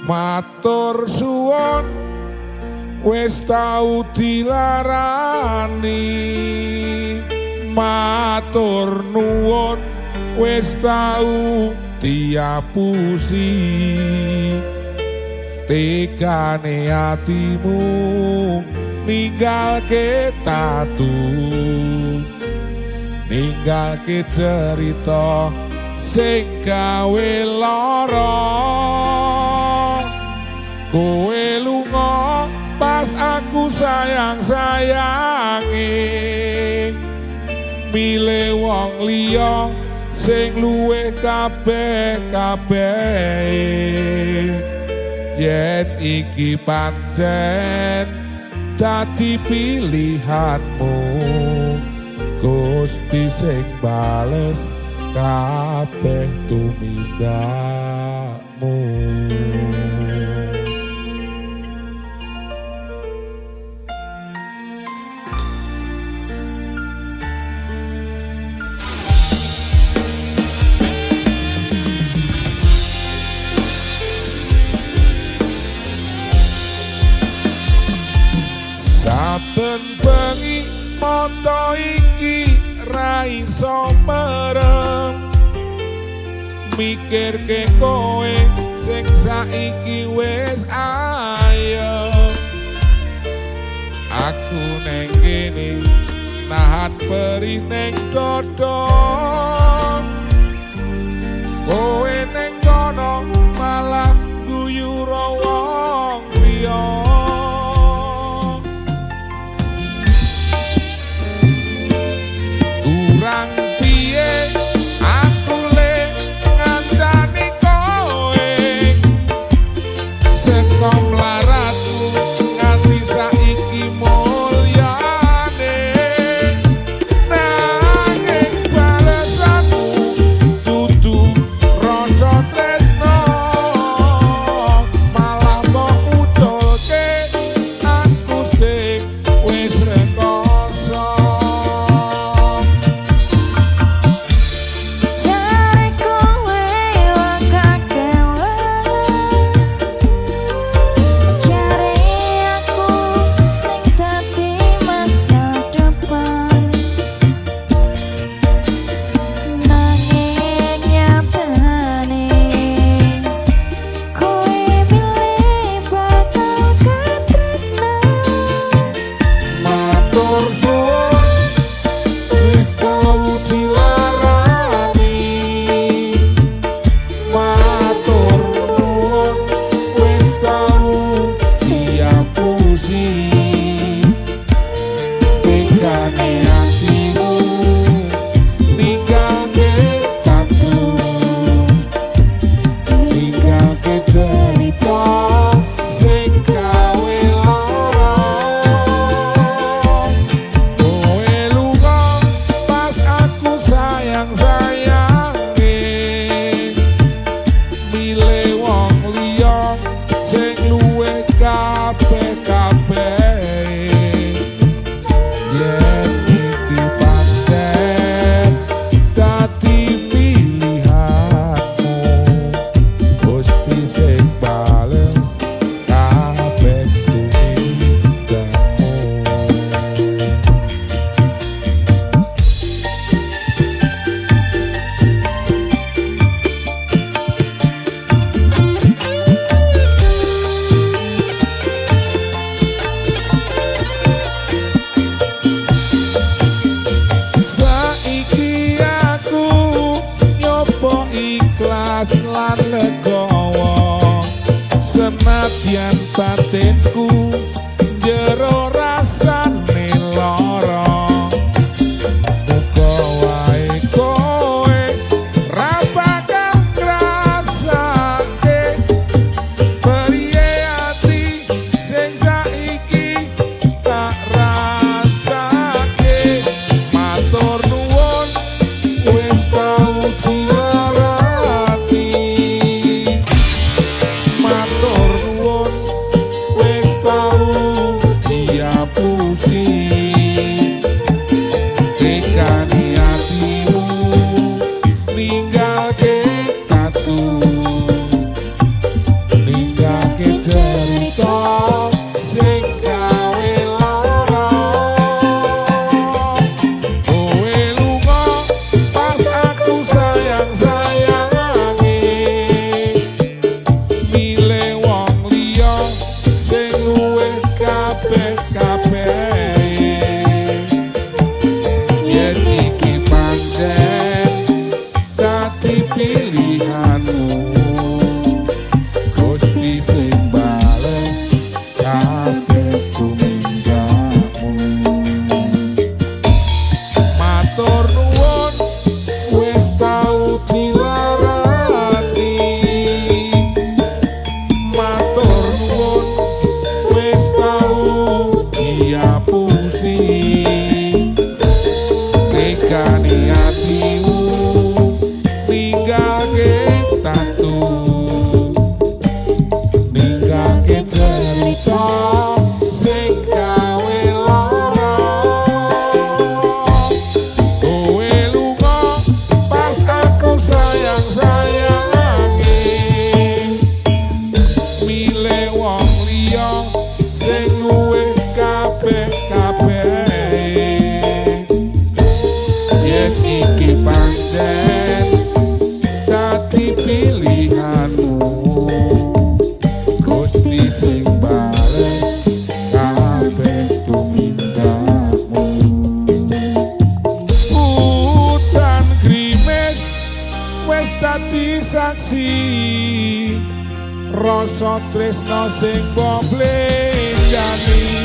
Matur suwun wis tau dilarani, matur nuwun wis tau diapusi. Tegane atimu ninggalke tatu, ninggalke cerita sing gawe lara. Kowe lunga pas aku sayang-sayange, milih wong liya sing luwih kabeh-kabeh. Yen iki pancen dadi pilihanmu, Gusti sing bales kabeh tumindakmu. Saben bengi mata iki ra iso merem, mikirke kowe sing saiki wis ayem. Aku neng kene nahan perih neng dada, kowe neng kono malah guyu wong liya. Kurang piye aku le ngancani kowe, saka mlaratku nganti saiki mulyane, nanging balesan dadi pilihanmu, Gusti sing bales kabeh tumindakmu. Matur nuwun wis tau dilarani, matur nuwun wis tau diapusi. Tekani atimu ninggalke tatu, ninggalke cerita sing gawe lara. Kowe lunga pas aku sayang-sayange, milih wong liya sing luwih kabeh-kabeh. Yen iki pancen dadi pilihanmu, Gusti sing bales kabeh tumindakmu. Udan grimis wis dadi saksi rasa tresno sing mbok blenjani.